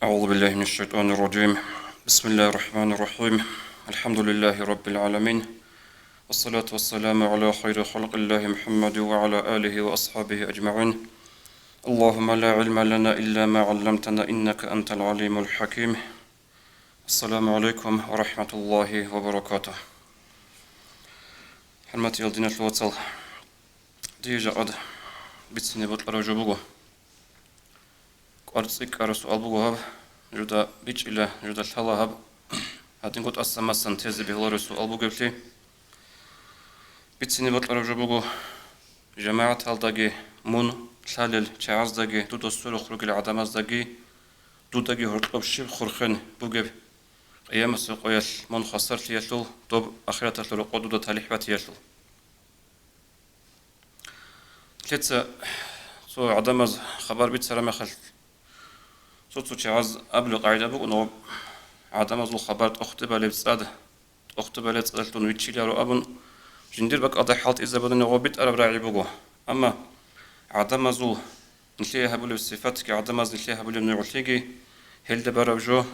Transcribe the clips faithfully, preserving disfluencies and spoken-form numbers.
أعوذ بالله من الشيطان الرجيم. بسم الله الرحمن الرحيم. الحمد لله رب العالمين. والصلاة والسلام على خير خلق الله محمد وعلى آله وأصحابه أجمعين. اللهم لا علم لنا إلا ما علمتنا إنك أنت العليم الحكيم. السلام عليكم ورحمة الله وبركاته. ХӀурматиял диналъул вацал, дие жакъа бицине бокьараб жо буго. КӀвар цӀикӀкӀараб суал буго гьаб, жуда бичӀчӀила, жуда лъала гьаб, гьадинго тӀаса масан тезе бегьулареб суал бугеблъи. Бицине бокьараб жо буго, жамагӀаталдаги, мун лъалел чагӀаздаги, дуда сверухъ ругел гӀадамаздаги, дудаги гьоркьоб щиб хурхен бугеб, къиямасеб къоялъ мун хвасарлъиялъул, доб ахираталъул рокъоб дуда талихӀ батиялъул. Лъица цо гӀадамаз хабар бицараб мехалъ, цо-цо чагӀаз абулеб къагӀида букӀуна, гъоб гӀадамазул хабар тӀохтӀи балеб цӀад, тӀохтӀи балеб цӀадалъун виччиларо абун, жиндир бакӀалда хӀалтӀизабуни гъоб битӀараб рагӀи буго. Амма гӀадамазул нилъее гьабулеб сифатги, гӀадамаз нилъее гьабулеб нугӀлъиги, гьелда бараб жо,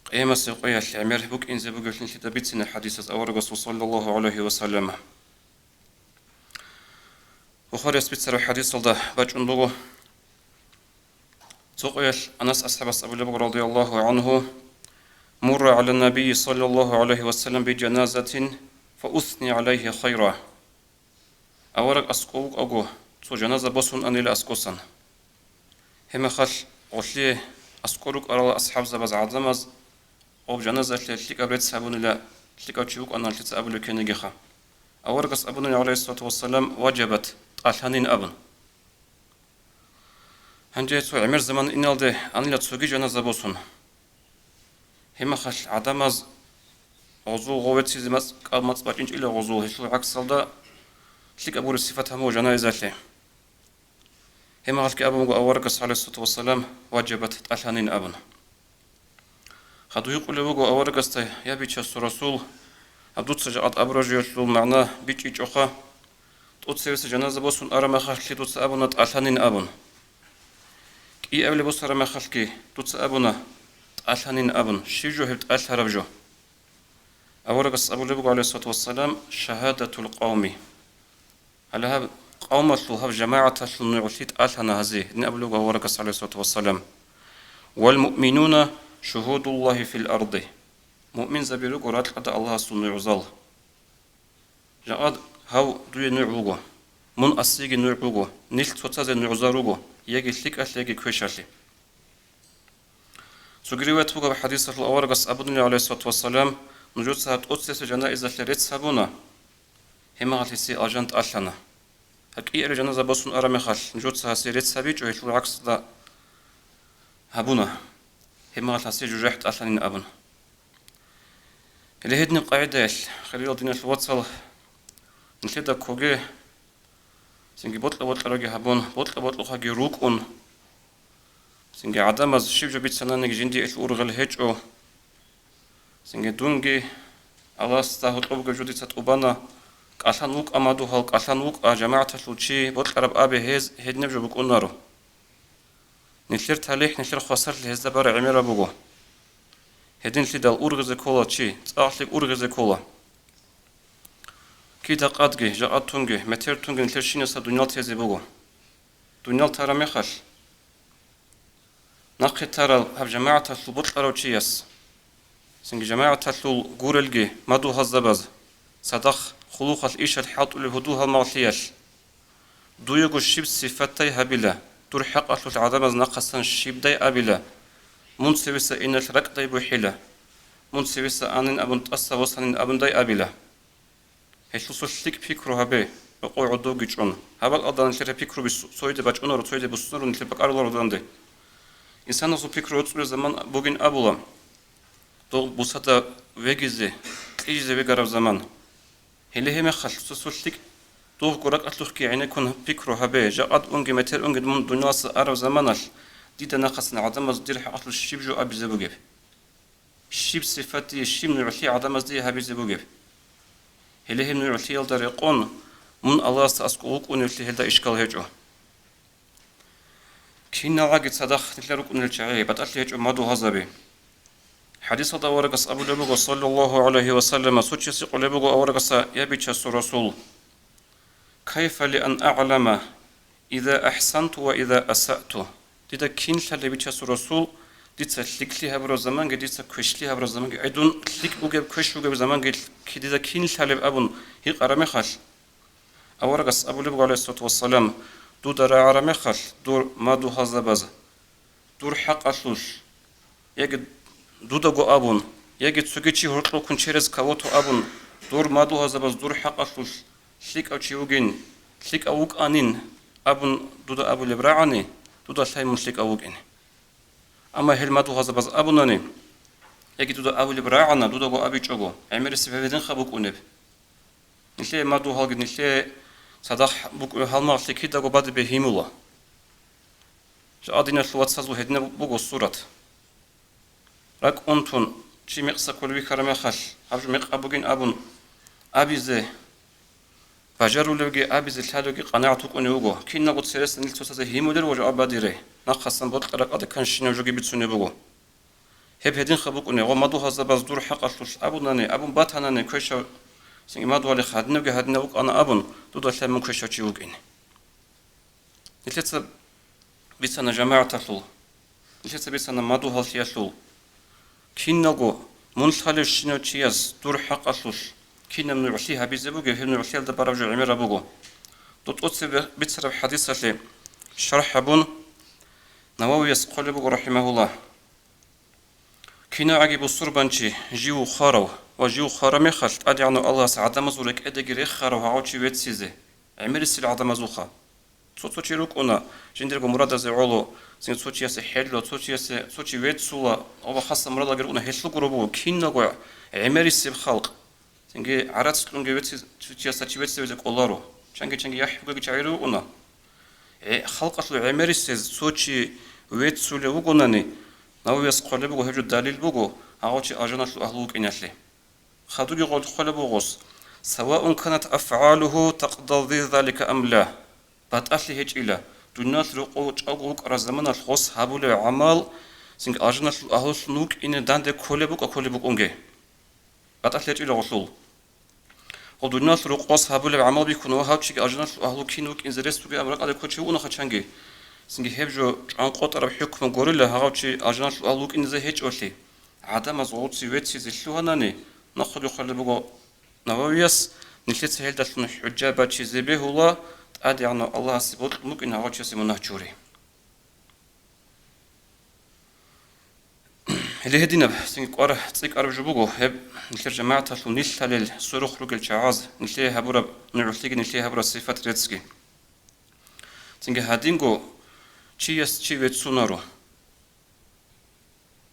къиямасеб къоялъ гӀемер букӀинзе бугеблъи нилъеда бицина хӀадисаз аварагасул саллаллагьу гӀалайгьи ва саллам. Бухарияс бицараб хӀадисалда бачӀун буго, цо къоялъ Анас асхӀабас абулеб буго, радияллагьу гӀангьу: «Мурра гӀала ннабийи саллаллагьу гӀалайгьи ва саллам би жаназатин фа усни гӀалайгьи хайра». Авараг аскӀов вукӀаго, цо жаназа босун анила аскӀосан. Гьеб мехалъ гъолъие аскӀор рукӀарал асхӀабзабаз гӀадамаз гъоб жаназалъе лъикӀаб рецц гьабунила, лъикӀав чи вукӀана лъица абулеб ккенигиха. Аварагас абунила, гӀалайгьиссалату вассалам, «Важабат», тӀалъанин абун. Гьанже цо гӀемер заман иналде анила цоги жаназа босун. Гьеб мехалъ гӀадамаз гъозул гъов веццизе мацӀ-, кӀал-мацӀ бачӀинчӀила гъозул, гьелъул гӀаксалда лъикӀаб гуреб сифат гьабун жаназалъе. Гьеб мехалъги абун буго аварагас, гӀалайгьиссалату вассалам, «Важабат», тӀалъанин абун. Хадув гьикъулев вуго аварагасда: «Я, Бичасул Расул, гьаб дуца жакъа абураб жоялъул магӀна бичӀчӀичӀоха. ТӀоцебесеб жаназа босун араб мехалъги дуца абуна тӀалъанин абун. КӀиабилеб босараб мехалъги дуца абуна тӀалъанин абун. Щиб жо гьеб тӀалъараб жо?» Аварагас абулеб буго, гӀалайгьиссалату вассалам: «Шагьадатул къавми». Гьале гьаб къавмалъул, гьаб жамагӀаталъул нугӀлъи тӀалъана гьазе, гьедин абулеб буго аварагас, гӀалайгьиссалату вассалам: «Вал муъминуна шугьудуллагьи фил арди». Муъминзаби руго ракьалда Аллагьасул нугӀзал. Жакъа гьав дуе нугӀ вуго, мун асиеги нугӀ вуго, нилъ цоцазе нугӀзал руго, яги лъикӀалъе, яги квешалъе. Цоги риваят бугеб хӀадисалъул аварагас абунила, гӀалайгьиссалату вассалам: «Нужеца тӀоцебесеб жаназалъе рецц гьабуна, гьеб мехалъ гьесие алжан тӀалъана. Гьаб кӀиабилеб жаназа босун араб мехалъ, нужеца гьесие рецц гьабичӀо, гьелъул гӀаксалда гьабуна, гьеб мехалъ гьесие жужахӀ тӀалъанин», – абун. Гьеле гьединаб къагӀидаялъ, хириял диналъул вацал, нилъеда ккоге, цинги бокьа-бокьараги гьабун, бокьа-бокьухъаги рукӀун, цинги гӀадамаз щиб жо бицананиги жиндие гьелъ ургъел гьечӀо, цинги дунги Аллагьасда гьоркьоб бугеб жо дица тӀубана, кӀалъан вукӀа мадугьал, кӀалъан вукӀа жамагӀаталъул чи бокьараб абе гьез, гьединаб жо букӀунаро. Нилъер талихӀ, нилъер хвасарлъи гьезда бараб гӀемераб буго. Гьединлъидал ургъизе ккола чи, цӀакълъи ургъизе ккола. Кида къадги, жакъа тунги, метер тунги нилъер щинаса дуниял тезе буго. Дуниял тараб мехалъ, нахъе тарал гьаб жамагӀаталъул бокьарав чияс, цинги жамагӀаталъул гурелги мадугьалзабаз, цадахъ хъулухъалъ ишалъ хӀалтӀулеб гьудул-гьалмагълъиялъ, дуего щиб сифатдай гьабила, дур хӀакъалъулъ гӀадамаз нахъасан щибдай абила, мун цевеса иналъ ракӀдай бухӀила, мун цевеса анин абун тӀаса восанин абундай абила. Гьелъул цо лъикӀ пикру гьабе, рокъов гӀодовги чӀун. Гьабал алданалъ нилъер пикруби цо-, цояде бачӀунаро, цояде буссунаро, нилъер бакӀаруларо данде. Инсанасул пикру гӀуцӀулеб заман бугин абула, дов бусада вегизе, кьижизе вегараб заман. Гьеле гьеб мехалъ цо-цо лъикӀ дов гуракӀалъухъги гӀенеккун пикру гьабе, жакъад унги метер унги мун дунияласа араб заманалъ дида нахъасан гӀадамаз дир хӀакъалъулъ щиб жо абизе бугеб? Щиб сифатги, щиб нугӀлъи гӀадамазде гьабизе бугеб? Гьеле гьеб нугӀлъиялда рекъон, мун Аллагьасда аскӀов вукӀуневлъи гьелда ишкал гьечӀо. Киналгъаги цадахъ нилъер рукӀунел чагӀи, батӀалъи гьечӀо мадугьалзаби. ХӀадисалда аварагас абулеб буго, саллаллагьу гӀалайгьи ва саллама, цо чиясе къулеб буго аварагасда: «Я, бичасул Расул, кайфа ли ан а'лама иза ахӀсанту ва иза аса'ту?» Дида кин лъалеб, бичасул Расул, дица лъикӀлъи гьабураб заманги, дица квешлъи гьабураб заманги, ай дун лъикӀ бугеб, квеш бугеб заманги дида кин лъалеб абун гьикъараб мехалъ, аварагас абулеб буго, гӀалайгьиссалату вассалам: «Дуда рагӀараб мехалъ, дур мадугьалзабаз, дур хӀакъалъулъ, яги дудаго абун, яги цоги чи гьоркьохъун через кого-то абун, дур мадугьалзабаз дур хӀакъалъулъ лъикӀав чи вугин, лъикӀав вукӀанин абун дуда абулеб рагӀани, дуда лъай мун лъикӀав вукӀин. Амма гьел мадугьалзабаз абунани, яги дуда абулеб рагӀана, дудаго абичӀого, гӀемерисеб гьеб гьединха букӀунеб. Нилъее мадугьалги, нилъее цадахъ букӀун гьалмагълъи кидаго бадибе гьимула». Жакъа диналъул вацазул гьединаб буго сурат. РакӀ унтун, чи мекъса кколев вихьараб мехалъ, гьаб жо мекъаб бугин абун абизе бажарулевги, абизе лъалевги къанагӀат вукӀунев вуго. Киналго цересанил цоцазе гьимулел ва жо абадире, нахъасан бокьа ракӀалде кканщинаб жоги бицунеб буго. Гьеб гьединха букӀунеб, гъо мадугьалзабаз дур хӀакъалъулъ абунани, абун батанани, квешав цинги мадугьалихъ гьадинабги гьадинав вукӀана абун, дуда лъай мун квешав чи вукӀин. Нилъеца бицана жамагӀаталъул, нилъеца бицана мадугьаллъиялъул. Киналго мун лъалевщинав чияс дур хӀакъалъулъ кинаб нугӀлъи гьабизе бугеб, гьеб нугӀлъиялда бараб жо гӀемераб буго. ДутӀуцеб бицараб хӀадисалъе шархӀ гьабун, Нававияс хъвалеб буго, рахӀимагьуллагь: «КинагӀаги бусурбанчи жив хварав ва жив хвараб мехалъ, ТӀадегӀанав Аллагьас гӀадамазул рекӀедаги рехарав гьав чи веццизе, гӀемерисел гӀадамазулха». Цо-цо чи рукӀуна, жиндирго мурадазе гӀоло, цин цо чиясе хӀелла, цо чиясе, цо чи веццула, ва хасаб мурадалги рукӀуна, гьелъул гуро буго киналго гӀемерисеб халкъ. Цинги гӀарац кьунги веци-, цо чиясда чи веццевизе кӀоларо. Чанги-чанги яхӀ бугеги чагӀи рукӀуна. ГӀе-, халкъалъул гӀемерисез цо чи веццулев вугонани, Нававияс хъвалеб буго, гьеб жо далил буго, гьав чи алжаналъул агьлу вукӀиналъе. Хадуги гъол хъвалеб буго гъос: «Саваун канат афгӀалуху такъдази залика ам ла». БатӀалъи гьечӀила, дуниялалъ рокъов чӀаго вукӀараб заманалъ гъос гьабулеб гӀамал, цинги алжаналъул агьлулъун вукӀине данде кколеб букӀа, кколеб букӀунге. БатӀалъи гьечӀила гъолъул. Гъол дуниялалъ рокъов гъос гьабулеб гӀамал бихьун ва гьав чиги алжаналъул агьлу кин вукӀинзе рес бугеб абун ракӀалде ккочев вугонаха чанги, цинги гьеб жо чӀванкъотӀараб хӀукму гурила, гьав чи алжаналъул агьлу вукӀинизе гьечӀолъи. ГӀадамаз гъуци веццизе лъугьанани, нахъеги хъвалеб буго Нававияс, нилъеца гьелдалъун хӀужа бачизе бегьула, ТӀадегӀанав Аллагьасе бокьун букӀин гьав чиясе мунагь чури. Гьеле гьединаб, цинги кӀвар цӀикӀкӀараб жо буго, гьеб нилъер жамагӀаталъул нилъ лъалел, сверухъ ругел чагӀаз, нилъее гьабураб нугӀлъиги, нилъее гьабураб сифат реццги. Цинги гьадинго чияс чи веццунаро.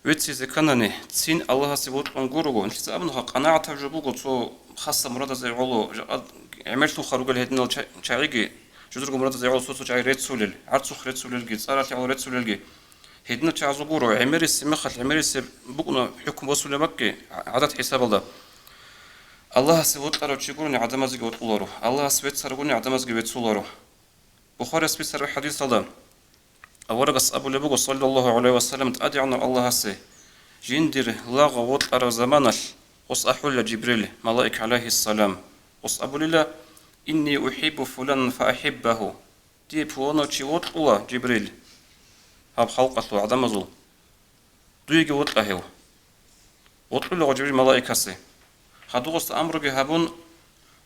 Веццизе кканани, цин Аллагьасе бокьун гурого, нилъеца абунаха, къанагӀатаб жо буго, цо хасаб мурадазе гӀоло, жакъа гӀемерлъулха ругел гьединал ча-, чагӀиги, жидерго мурадазе гӀоло цо-цо чагӀи реццулел, гӀарцухъ реццулелги, цӀаралъи гӀоло реццулелги. Гьединал чагӀазул гуро, гӀемерисеб мехалъ гӀемерисеб букӀуна хӀукму босулеб бакӀги, гӀадат хӀисабалда. Аллагьасе вокьарав чи гурони гӀадамазеги вокьуларо, Аллагьас веццарав гурони гӀадамазеги веццуларо. Бухарияс бицараб хӀадисалда аварагас абулеб буго, саллаллагьу гӀалайгьи ва саллам, ТӀадегӀанав Аллагьасе: «Жиндир лагъ вокьарав заманалъ», гъос ахӀула Жибрил, малаик гӀалайгьиссалам, гъос абулила: «Инни ухӀиббу фуланан фаахӀиббагьу», дие пуланав чи вокьула, Жибрил, гьаб халкъалъул гӀадамазул. Дуеги вокьа гьев. Вокьулев гъо Жибрил малаикасе. Гьадугъоста амруги гьабун,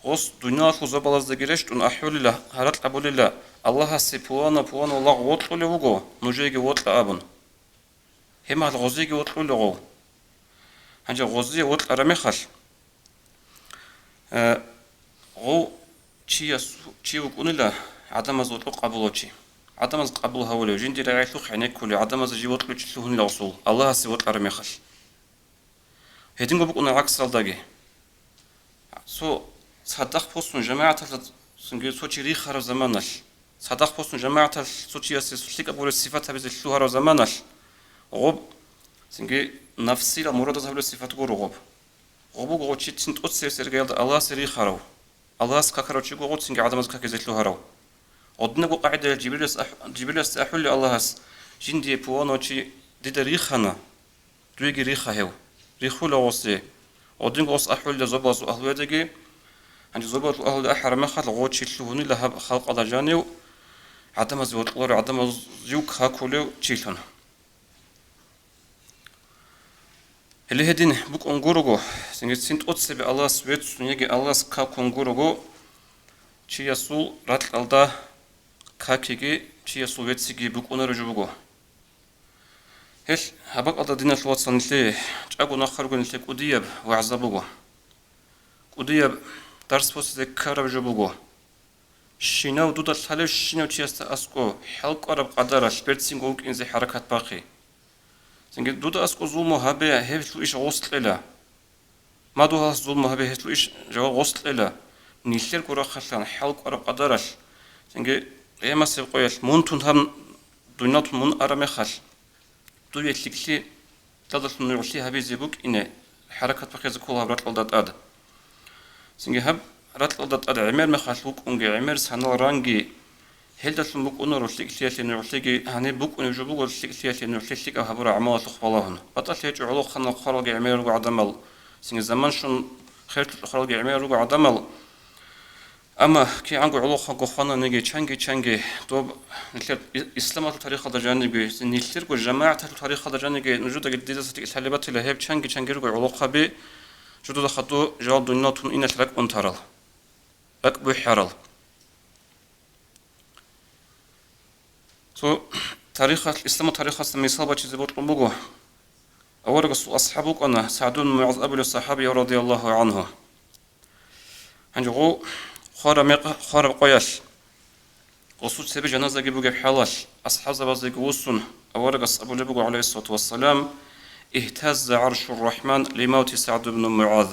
гъос дуниялалъул зобалаздеги рещтӀун ахӀулила, гьаракь абулила: «Аллагьасе пуланав-пуланав лагъ вокьулев вуго, нужееги вокьа», – абун. Гьеб мехалъ гъозеги вокьулев гъов. Гьанже гъозие вокьараб мехалъ, Э, гъов чияс, чи вукӀунила гӀадамаз вокьу къабулав чи. ГӀадамаз къабул гьавулев, жиндир рагӀилъухъ гӀенеккулев, гӀадамаз жив вокьулев чи лъугьунила гъосул, Аллагьасе вокьараб мехалъ. Гьединго букӀуна гӀаксалдаги. Цо цадахъ посун жамагӀаталда цинги цо чи рихараб заманалъ, цадахъ посун жамагӀаталъ цо чиясе лъикӀаб гуреб сифат гьабизе лъугьараб заманалъ, гъоб цинги нафсила мурадаз гьабулеб сифат гуро гъоб. Гъо буго гъо чи цин тӀоцебесеб иргаялда Аллагьасе рихарав, Аллагьас какарав чи гуго цинги гӀадамаз какизе лъугьарав. Гъодинабго къагӀидаялъ Жибрилас ахӀ-, Жибриласда ахӀулев Аллагьас, жиндие пуланав чи дида рихана, дуеги риха гьев. Рихула гъосе. Гъодинго гъос ахӀулел зобалазул агьлуялдаги, гьанже зобалазул агьлуялда ахӀараб мехалъ гъо чи лъугьунила гьаб халкъалда жанив, гӀадамазе вокьуларев, гӀадамазул какулев чилъун. Гьеле гьедин букӀун гурого, цинги цин тӀоцебе Аллагьас веццун яги Аллагьас какун гурого, чиясул ракьалда какиги чиясул вецциги букӀунареб жо буго. Гьелъ гьаб бакӀалда, диналъул вацал, нилъее чӀаго нахъа ругел нилъее кӀудияб вагӀза буго. КӀудияб дарс босизе ккараб жо буго. Щинав дуда лъалев щинав чиясда аскӀо хӀалкӀвараб къадаралъ берцинго вукӀинзе хӀаракат бахъе. Цинги дуда аскӀо зулму гьабе, гьелъул иш гъос кьела. Мадугьалас зулму гьабе, гьелъул иш жаваб гъос кьела. Нилъерго рахъалъан хӀалкӀвараб къадаралъ, цинги къиямасеб къоялъ мун тун гьаб дунялалъун мун араб мехалъ, дуе лъикӀлъи, дадалъун нугӀлъи гьабизе букӀине хӀаракат бахъизе ккола гьаб ракьалда тӀад. Цинги гьаб ракьалда тӀад гӀемер мехалъ вукӀунги, гӀемер санал ранги, гьелдалъун букӀунаро лъикӀлъиялъе нугӀлъиги, гьаниб букӀунеб жо буго лъикӀлъиялъе нугӀлъи лъикӀаб гьабураб гӀамалалъухъ балагьун. БатӀалъи гьечӀо гӀолохъанал хъваралги гӀемер руго гӀадамал, цинги заман щун херлъулъ хъваралги гӀемер руго гӀадамал. Амма кигӀанго гӀолохъанго хвананиги, чанги-чанги доб нилъер и-, исламалъул тарихалда жанибги, нилъерго жамагӀаталъул тарихалда жанибги, нужедаги дидаса лъалеб батила гьеб чанги-чанги руго гӀолохъаби, жудуда хадур жал дуниял тун иналъ ракӀ унтарал, ракӀ бухӀарал. Цо тарихалъ, исламалъул тарихалъ мисал бачизе бокьун буго. Аварагасул асхӀаб вукӀана СагӀд ибн МугӀаз абулев сахӀабияв радияллагьу гӀанхӀу. Гьанже гъов хвараб мекъ-, хвараб къоялъ, гъосул цебе жаназаги бугеб хӀалалъ, асхӀабзабазеги вуссун, аварагас абулеб буго, гӀалайгьиссалату вассалам: «Игьтазза гӀаршур рахӀман лимавти СагӀд ибн МугӀаз».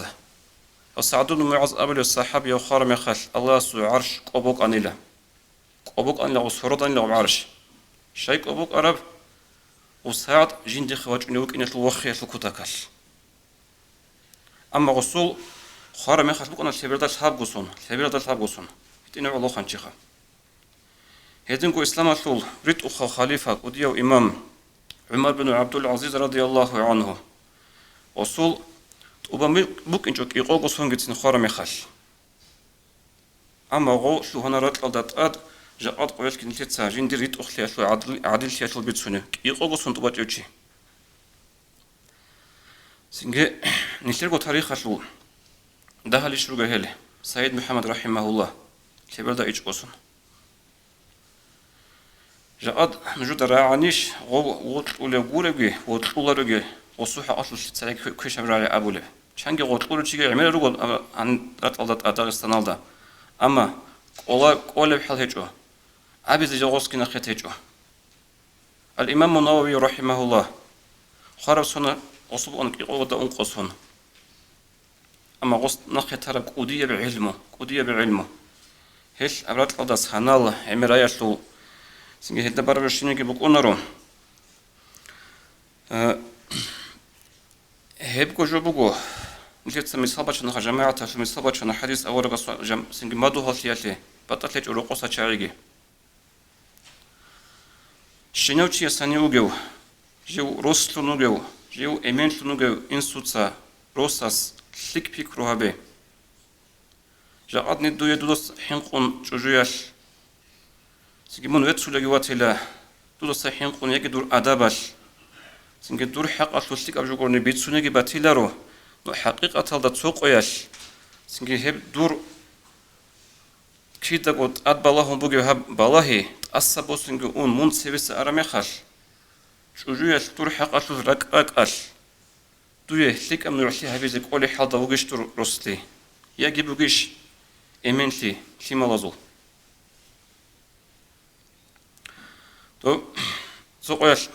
Ва СагӀд ибн МугӀаз абулев сахӀабияв хвараб мехалъ, Аллагьасул гӀарш кӀобокӀанила. КӀобокӀанила, гъос гьороданила гъоб гӀарш. Щай кӀобокӀараб? Гъос СагӀд жиндихъе вачӀунев вукӀиналъул вохиялъул кутакалъ. Амма гъосул хвараб мехалъ букӀана лъеберда лъабго сон, лъеберда лъабго сон, гьитӀинав гӀолохъанчиха. Гьединго исламалъул ритӀухъав халифа, кӀудияв имам ГӀумар бин ГӀабдул-ГӀазиз радияллагьу гӀанхӀу, гъосул тӀубан бу-, букӀинчӀо кӀикъого сонгицин хвараб мехалъ. Амма гъов лъугьана ракьалда тӀад, жакъад къоялъги нилъеца жиндир ритӀухълъиялъул гӀадл-, гӀадиллъиялъул бицунеб, кӀикъого сон тӀубачӀев чи. Цинги нилъерго тарихалъул дагьалищ руго гьел, Сайид МухӀаммад рахӀимагьуллагь, лъеберда ичӀго сон. Жакъад нужеда рагӀанищ, гъов вокьулев гуревги, вокьулареги, гъосул хӀакъалъулъ цере кве-, квешаб рагӀи абулеб. Чанги гъоркьулев чиги гӀемер руго, а, гьаниб ракьалда тӀад Дагъистаналда. Амма кӀола-, кӀолеб хӀал гьечӀо, абизе жо гъосги нахъе течӀо. Ал-Имаму Навави рахӀимагьуллагь, хвараб сона гъосул букӀана кӀикъоялда ункъо сон. Амма гъос нахъе тараб кӀудияб гӀилму, кӀудияб гӀилму. Гьелъ аб ракьалда санал гӀемераялъул, цинги гьелда бараб рушиниги букӀунаро. Э, гьебго жо буго, нилъеца мисал бачана, жамагӀаталъул мисал бачана, хӀадис аварагас ва жам-, цинги мадугьаллъиялъе батӀалъи гьечӀо рокъоса чагӀиги. Щинав чияс гьанив вугев, жив рослъун вугев, жив эменлъун вугев инсуца, росас лъикӀ пикру гьабе. Жакъад нид дуе дудаса хӀинкъун чӀужуялъ, цинги мун веццулаги ватила, дудаса хӀинкъун яги дур адабалъ, цинги дур хӀакъалъулъ лъикӀаб жо гурони бицунеги батиларо, но хӀакъикъаталда цо къоялъ, цинги гьеб дур кидаго тӀад балагьун бугеб гьаб балагьи тӀаса босунги ун мун цевеса араб мехалъ, чӀужуялъ дур хӀакъалъулъ ракӀ-ракӀалъ, дуе лъикӀаб нугӀлъи гьабизе кӀолей хӀалда вугищ дур рослъи, яги бугищ эменлъи лъималазул? Дов цо къоялъ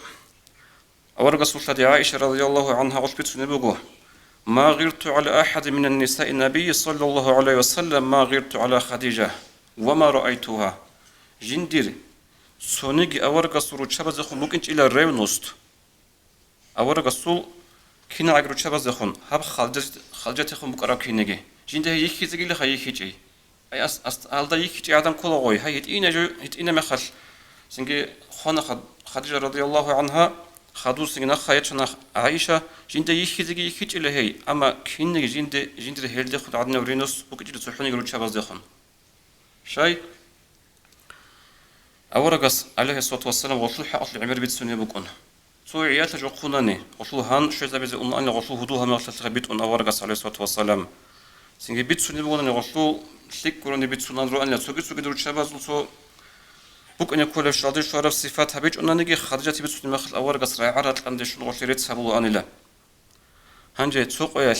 аварагасул лъади ГӀаиша радияллагьу гӀанхӀа гъолъ бицунеб буго: «Ма гъирту гӀала ахӀадин минан нисаи набийи саллаллагьу гӀалайгьи ва саллам, ма гъирту гӀала Хадижа, ва ма раайтугьа». Жиндир цониги аварагасул руччабазехун букӀинчӀила ревность. Аварагасул киналги руччабазехун, гьаб Халидат-, Халидатихун букӀараб кинеги, жинда гьей йихьизегилаха йихьичӀей. Ай, ас-, ас-, алда йихьичӀей гӀадан ккола гъой. Гьай, гьитӀина жо-, гьитӀина мехалъ, цинги хвана Хад-, Хадижа радияллагьу гӀангьа, хадур цинги нахъа ячана ГӀаиша, жинда йихьизеги йихьичӀила гьей, амма кинниги жинде, жиндир гьелдехун гӀадинав ренус букӀичӀила цохӀониги руччабаздехун. Щай? Аварагас, гӀалайгьиссалату вассалам, гъолъул хӀакъалъулъ гӀемер бицунеб букӀун. Цо гӀиялъа жо хъунани, гъолъул гьан щвезабизе унани гъолъул гьудул-гьамалъалъе битӀун аварагас, гӀалайгьиссалату вассалам. Цинги бицунеб бугонани гъолъул лъикӀ гурони бицунан руанила, цоги-цоги руччабазул цо букӀине кколеб щвалде щвараб сифат гьабичӀунаниги, Хадижатида бицунеб мехалъ аварагас рагӀа-ракьанде щун гъолъие рецц гьабулаанила. Гьанже цо къоялъ,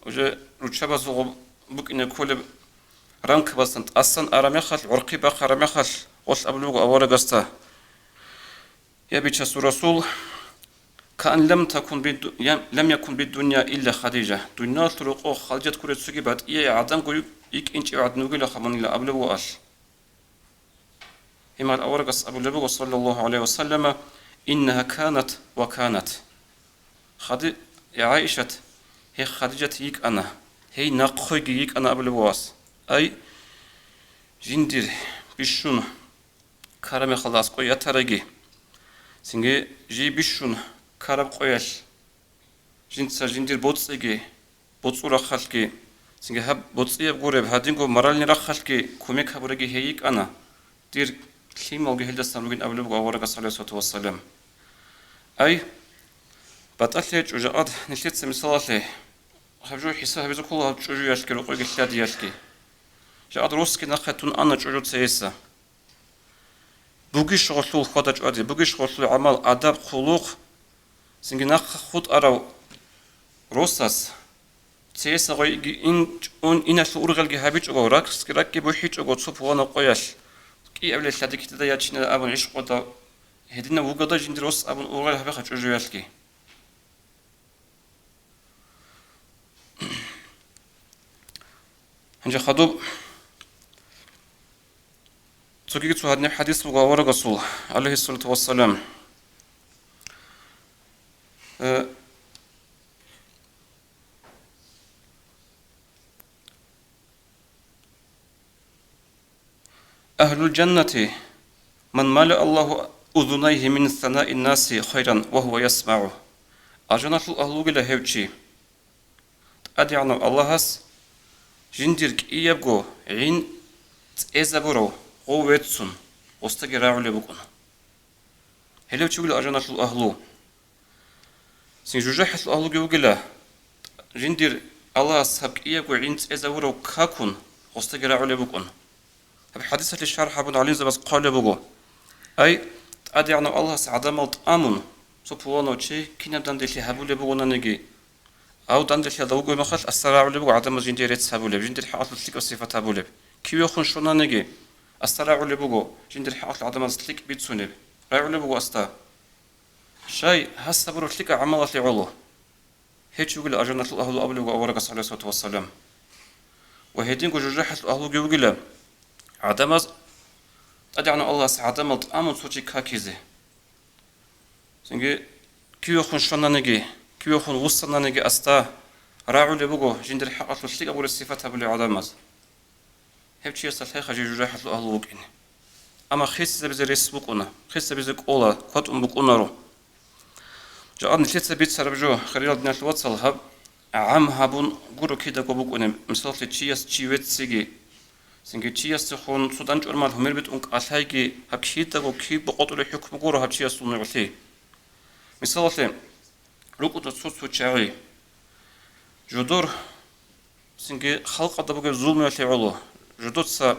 уже руччабазул гъоб-, букӀине кколеб рамкабаздасан тӀасан араб мехалъ, гӀорхъи бахъараб мехалъ, гъолъ абулеб буго аварагасда: «Я Бичасул Расул, каан лам такун бидду-, я-, лам якун биддунья илля Хадижа». Дуниялалъул рокъоб Хадижат гуреб цоги батӀияй гӀаданго ю-, йикӀинчӀев гӀадин вугилаха мунила абулеб буго алъ. Гьеб мехалъ аварагас абулеб буго, саллаллагьу гӀалайгьи ва саллама: «Иннагьа канат ва канат». Хади-, я ГӀаишат, гьей Хадижат йикӀана, гьей нахъойги йикӀана абулеб буго ас. Ай, жиндир бищун ккараб мехалда аскӀой ятараги, цинги жий бищун ккараб къоялъ жинца жиндир боцӀиги, боцӀул рахъалъги, цинги гьаб боцӀияб гуреб гьадинго моральный рахъалъги кумек гьабураги гьей йикӀана, дир лъималги гьелдасан ругин абулеб буго аварагас, гӀалайгьиссалату вассалам. Ай, батӀалъи гьечӀо, жакъад нилъеца мисалалъе гьаб жо хӀисаб гьабизе ккола гьаб чӀужуялъги рокъойги лъадиялъги. Жакъад росги нахъе тун ана чӀужу цееса. Бугищ гъолъул хьвада-чӀвади, бугищ гъолъул гӀамал, адаб, хъулухъ, цинги нахъа хутӀарав росас, цееса гъойги ин-, ун иналъул ургъелги гьабичӀого, ракӀги, ракӀги бухӀичӀого цо пуланаб къоялъ, кӀиабилеб лъади кидадай ячинила абун гӀишкъуда, гьединав вугодай жиндир рос абун ургъел гьабеха чӀужуялъги. Гьанже хадуб цогиги цо гьадинаб хӀадис буго аварагасул, гӀалайгьиссалату вассалам. Э, Агьлул жаннати ман малаа Аллагьу узунайгьи мин санаи ннаси хайран ва гьува ясмагӀу. Алжаналъул агьлу вугила гьев чи, ТӀадегӀанав Аллагьас жиндир кӀиябго гӀин цӀезабурав гъов веццун, гъосдаги рагӀулеб букӀун. Гьелев чи вугила алжаналъул агьлу. Цин жужахӀалъул агьлуги вугила, жиндир Аллагьас гьаб кӀиябго гӀин цӀезабурав какун, гъосдаги рагӀулеб букӀун. Гьаб хӀадисалъе шархӀ гьабун гӀалимзабаз хъвалеб буго: ай, ТӀадегӀанав Аллагьас гӀадамал тӀамун, цо пуланав чи кинаб данделъи гьабулеб бугонаниги, гьав данделъиялда вугеб мехалъ, асда рагӀулеб буго гӀадамаз жиндие рецц гьабулеб, жиндир хӀакъалъулъ лъикӀаб сифат гьабулеб. Кивехун щвананиги, асда рагӀулеб буго жиндир хӀакъалъулъ гӀадамаз лъикӀ бицунеб. РагӀулеб буго асда. Щай, гьас гьабураб лъикӀаб гӀамалалъе гӀоло. Гьев чи вугила алжаналъул агьлу абулеб буго аварагас, гӀалайгьиссалату вассалам. Ва гьединго жужахӀалъул агьлуги вугила, гӀадамаз, ТӀадегӀанав Аллагьас гӀадамал тӀамун цо чи какизе. Цинги кивехун щвананиги, кивехун вуссананиги асда рагӀулеб буго жиндир хӀакъалъулъ лъикӀаб гуреб сифат гьабулев гӀадамаз. Гьев чиясда лъай хъа жий жужахӀалъул агьлу вукӀине. Амма хисизабизе рес букӀуна, хисизабизе кӀола, кватӀун букӀунаро. Жакъа нилъеца бицараб жо, хириял диналъул вацал, гьаб гӀам гьабун гуро кидаго букӀунеб, мисаллъи, чияс чи вецциги, цинги чиясдехун цо дандчӀвармал гьумер битӀун кӀалъайги, гьаб кидаго киб бокъотӀулеб хӀукму гуро гьаб чиясул нугӀлъи. Мисалалъе, рукӀуда цо-цо чагӀи. Жодор цинги халкъалда бугеб зулмуялъе гӀоло, жодоца,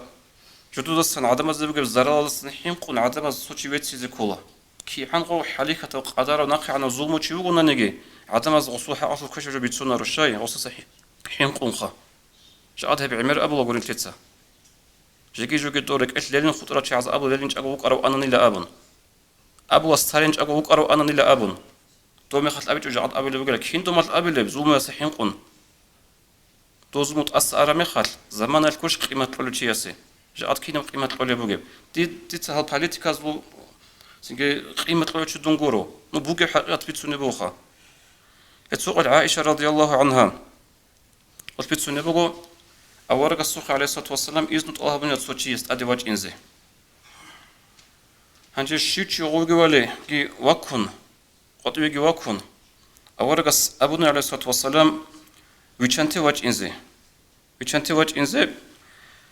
жододасан гӀадамазда бугеб заралалдасан хӀинкъун гӀадамаз цо чи веццизе ккола. КигӀан гъов хӀалихьатав къадарав нахъегӀанав зулмучи вугонаниги, гӀадамаз гъосул хӀакъалъулъ квешаб жо бицунаро, щай, гъосаса хӀи-, хӀинкъунха. Жакъад гьеб гӀемер абула гурин лъица. Жеги-жоги дов рекӀелъ лелин хутӀарал чагӀаз абула лелинчӀого вукӀарав ананила абун. Абула старинчӀого вукӀарав ананила абун. Дов мехалъ абичӀо жакъад абулеб бугила, кин домалъ абилеб, зулмуяса хӀинкъун. Дозму тӀаса араб мехалъ, заманаялъ гурищ къимат кьолев чиясе? Жакъад кинаб къимат кьолеб бугеб? Ди-, дица гьал политиказул цинги къимат кьолев чи дун гуро. Ну, бугеб хӀакъикъат бицунеб буха. Гьецо къоялъ ГӀаиша радияллагьу гӀангьа къулъ бицунеб буго: Аварагасухъе, гӀалайгьиссалату вассалам, изну тӀалаб гьабуна цо чияс тӀаде вачӀинзе. Гьанже щив чи гъовги валеги ваккун, къватӀивеги ваккун, аварагас абуна, гӀалайгьиссалату вассалам, вичанте вачӀинзе. Вичанте вачӀинзе,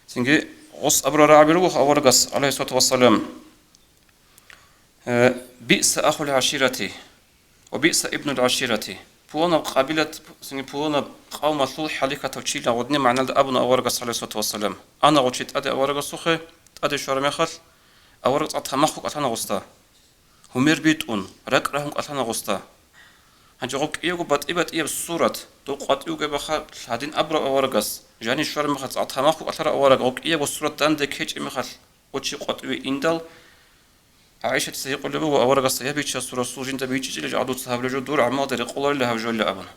цинги гъос абураб рагӀаби руго аварагас, гӀалайгьиссалату вассалам, э, «Биъса ахул гӀаширати ва биъса ибнул гӀаширати». Пуланаб къабилат, цинги пуланаб къавмалъул хӀалихьатав чила гъодинаб магӀналда абуна аварагас, гӀалайгьиссалату вассалам. Ана гъо чи тӀаде аварагасухъе, тӀаде щвараб мехалъ, авараг цӀакъ тамахго кӀалъана гъосда. Гьумер битӀун, ракӀ рагьун кӀалъана гъосда. Гьанже гъоб кӀиябго батӀи-батӀияб сурат, доб къватӀивгебаха гьадин абураб аварагас, жанив щвараб мехалъ цӀакъ тамахго кӀалъараб авараг, гъоб кӀиябго сурат данде ккечӀеб мехалъ, гъо чи къватӀиве индал, ГӀайшатица гьикъулеб буго аварагасда: «Я, Бичасул Расул, жинда бичӀчӀичӀила жо, дуца гьабулеб жо дур гӀамалда рекъоларила гьаб жоялъ», – абун.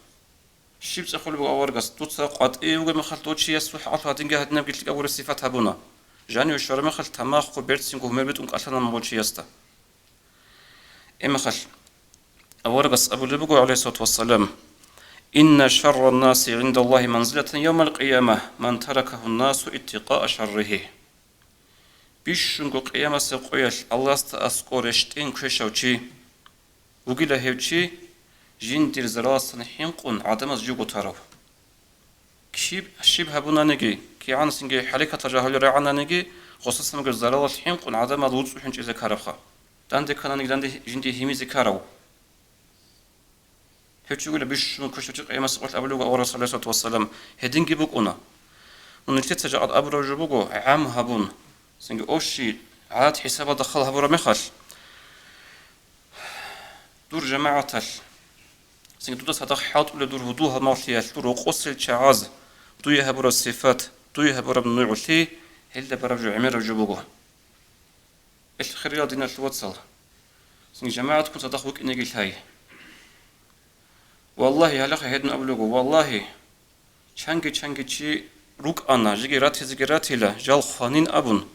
Щиб цӀехолеб буго аварагас: «Дуца къватӀиве вугеб мехалъ дов чиясул хӀакъалъулъ гьадинги гьадинабги лъикӀаб гуреб сипат гьабуна. Жаниве щвараб мехалъ тамахго, берцинго гьумер битӀун кӀалъана гъо чиясда». Гьеб мехалъ аварагас абулеб буго, гӀалайгьиссалату вассалам: «Инна шарран-наси гӀиндаллагьи манзилатан явмал-къияма ман таракагьун-насу иттикъаа шарригьи». Бищунго къиямасеб къоялъ Аллагьасда аскӀор рещтӀин квешав чи вугила гьев чи, жиндир зараласан хӀинкъун гӀадамаз живго тарав. Киб щиб гьабунаниги, кигӀан цинги хӀалихьатал жо гьабулел рагӀананиги, гъосасанго заралал хӀинкъун гӀадамал вуцӀцӀухӀун чӀезе ккарабха. Данде ккананиги данде жинде гьимизе ккарав. Гьев чи вугила бищун квешав чи къиямасеб къоялъ абулеб буго аварагас, гӀалайгьиссалату вассалам, гьединги букӀуна. Мун нилъеца жакъа абураб жо буго, гӀам гьабун, цинги общий гӀадат хӀисабалда хал гьабураб мехалъ, дур жамагӀаталъ, цинги дуда цадахъ хӀалтӀулел дур гьудул-гьалмагълъиялъ, дур рокъосел чагӀаз, дуе гьабураб сипат, дуе гьабураб нугӀлъи, гьелда бараб жо гӀемераб жо буго. Ил хириял диналъул вацал, цинги жамагӀатккун цадахъ вукӀинеги лъай. Валлагьи, гьалахъа гьедин абулего, валлагьи, чанги-чанги чи рукӀана, жеги ратизеги ратила, жал хванин абун,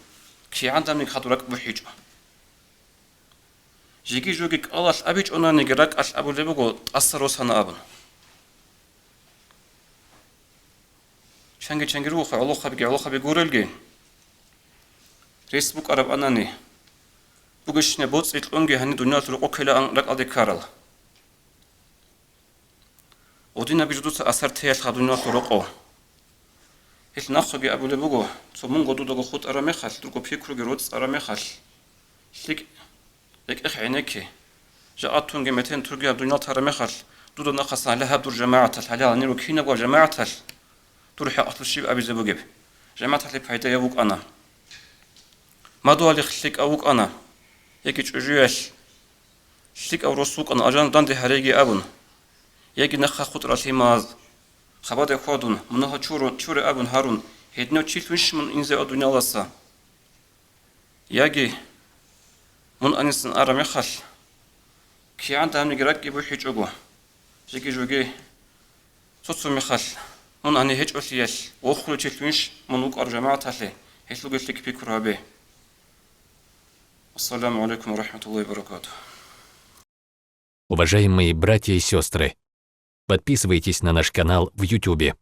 кигӀандамиги хадур ракӀ бухӀичӀо. Жеги-жоги кӀалалъ абичӀонаниги ракӀалъ абулеб буго, тӀаса росана абун. Чанги-чанги ругоха гӀолохъабиги гӀолохъаби гурелги, рес букӀараб анани, бугещинаб боцӀи кьунги гьаниб дуниялалъул рокъо ккелаан ракӀалде ккарал. Гъудинаб жо дуца асар теялъха дуниялалъул рокъо. Гьелъ нахъеги абулеб буго, цо мунго дудаго хутӀараб мехалъ, дурго пикруги роцӀцӀараб мехалъ, лъикӀ рекӀехъ гӀенекке. Жакъа тунги метен турги гьаб дуниял тараб мехалъ, дуда нахъасан гьале гьаб дур жамагӀаталъ, гьале гьанир рукинабго жамагӀаталъ дур хӀакъалъулъ щиб абизе бугеб? ЖамагӀаталъе пайдаяв вукӀана. Мадугьалихъ лъикӀав вукӀана, яги чӀужуялъ лъикӀав рос вукӀана, алжан данде гьареги абун, яги нахъа хутӀарал лъималаз хабаде хьвадун, мунагьал чуро-, чуре абун гьарун, гьединав чилъунищ мун инзе ва дунияласа? Яги мун анисан араб мехалъ, кигӀан дагьабниги ракӀги бухӀичӀого, жеги-жоги цо-цо мехалъ, мун ани гьечӀолъиялъ вохулев чилъунищ мун вукӀарав жамагӀаталъе, гьелъулги лъикӀ пикру гьабе. Ассаламу гӀалайкум ва рахӀматуллагьи ва баракатугь. Уважаемые братья и сестры, подписывайтесь на наш канал в Ютубе.